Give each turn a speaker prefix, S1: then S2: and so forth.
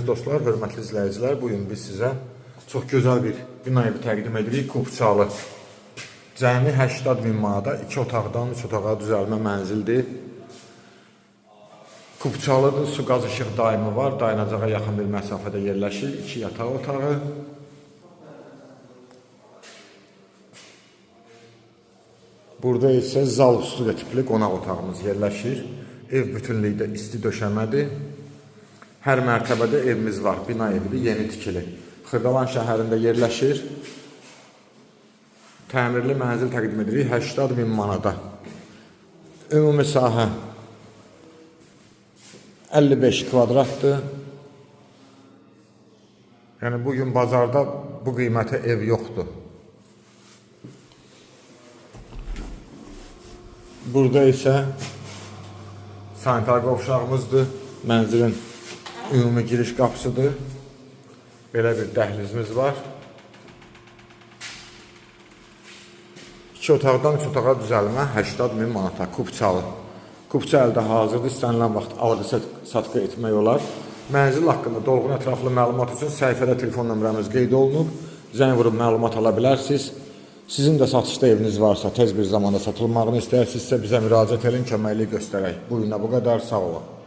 S1: Əziz dostlar, hörmətli izləyicilər, bu gün biz sizə çox gözəl bir bina evi təqdim edirik. Kupçalı. Cəmi 80 min manata 2 otaqdan 3 otağa düzəlmə mənzildir. Kupçalıdır, su, qaz, işıq daimi var. Dayanacağa yaxın bir məsafədə yerləşir. 2 yataq otağı. Burada isə zal studiya tipli qonaq otağımız yerləşir. Ev bütünlükdə isti döşəmədir. Hər mərtəbədə evimiz var. Bina evidir, yeni tikili. Xırdalan şəhərində yerləşir. Təmirli mənzil təqdim edirik 80 min manata. Ümumi sahə 55 kvadratdır. Yəni bu gün bazarda bu qiymətə ev yoxdur. Burada isə sanitar qovşağımızdır. Mənzilin ümumi giriş qapısıdır. Belə bir dəhlizimiz var. 2 otaqdan 3 otağa düzəlmə 80 min manata kupçalı. Kupça əldə hazırdır. İstənilən vaxt alqı satqı etmək olar. Mənzil haqqında dolğun ətraflı məlumat üçün səhifədə telefon nömrəmiz qeyd olunub. Zəng vurub məlumat ala bilərsiniz. Sizin də satışda eviniz varsa, tez bir zamanda satılmağını istəyirsinizsə bizə müraciət edin, köməklik göstərək. Bu günə bu qədər. Sağ olun.